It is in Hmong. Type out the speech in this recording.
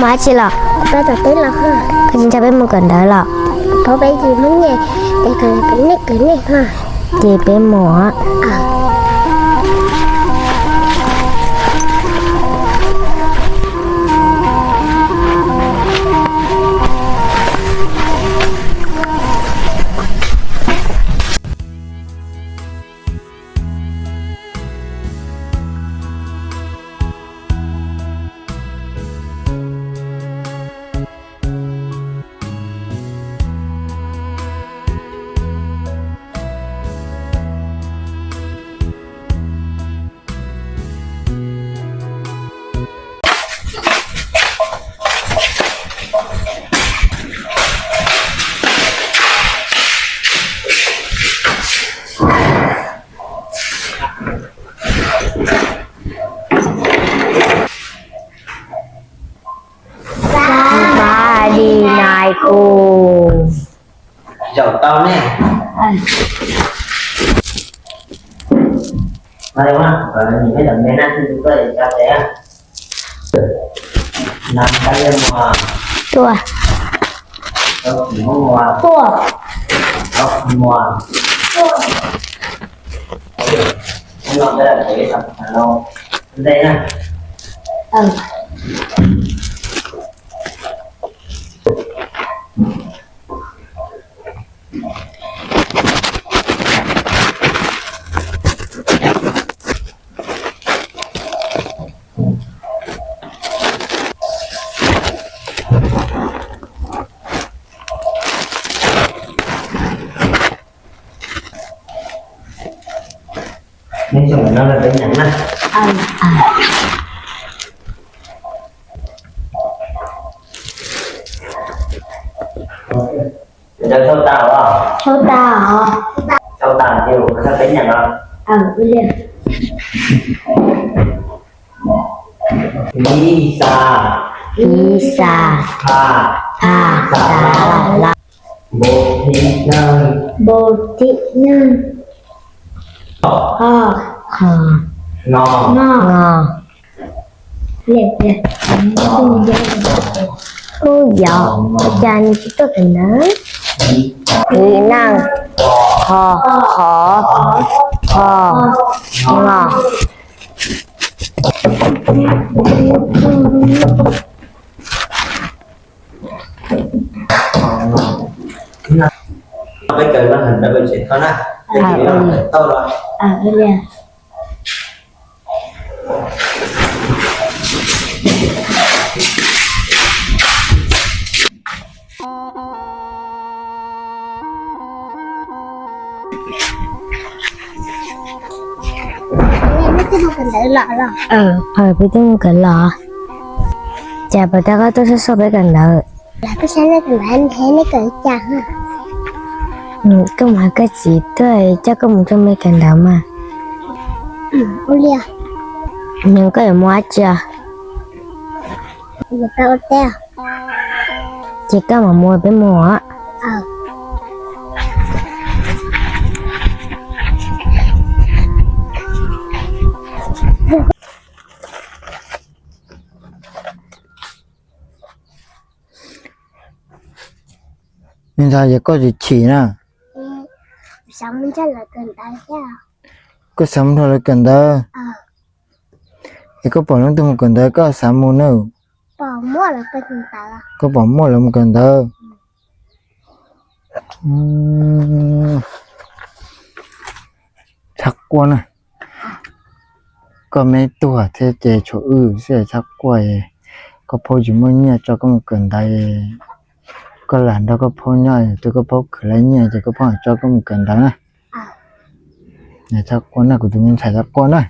Dab tsi los? Peb tom teb los. Koj tsis nrog peb mus kawm ntawv los? Peb tsis muaj nyiaj, ces kawm nej kawm nej ho. Ces peb mus. Somebody nai ku. Zaum tau ne. Tua. Tua. Neb xyoo no lawv peb nyeem na. Cov thauj tas os. Thauj tas os. Thauj tas ces lawv peb nyeem os. Ib xa. Ib xa. Pha. Pha. Xa. Npau thib neeg. Npau thib neeg. Ho. Ho. Ngo. Ngo. Ngo. Kuj yog, cas nws tsis tuaj kawm ntawv? Thib neeg. Ho. Ho. Ho. Ngo. Peb kawm no hais ntawv peb tseem tau na. Peb kawm tau los. Peb twb mus kawm los. Cas puas tau koj tuaj soj soj peb kawm ntawv? Koj mus hais koj txiv tuaj coj koj mus rau peb kawm ntawv mas. Nws koj yuav mus dab tsi? Ces koj mam mus peb mus. Ntag, yog koj tsis chim na. Koj xav mus nrog lawv kawm ntawv. Es koj pom leej twg mus kawm ntawv koj xav mus na? Koj pom muaj lawv mus kawm ntawv. Txhob quaj na. Koj me tuag thiab ces tshuav wb xwb, txhob quaj. Koj phaub tsis muaj nyiaj tso koj mus kawm ntawv. Koj lam nrog koj phaub nyob, tus koj phaub khwv laib nyiaj ces koj phaub tso koj mus kawm ntawv na. Txhob quaj na, kuv tus me ntxhais txhob quaj na.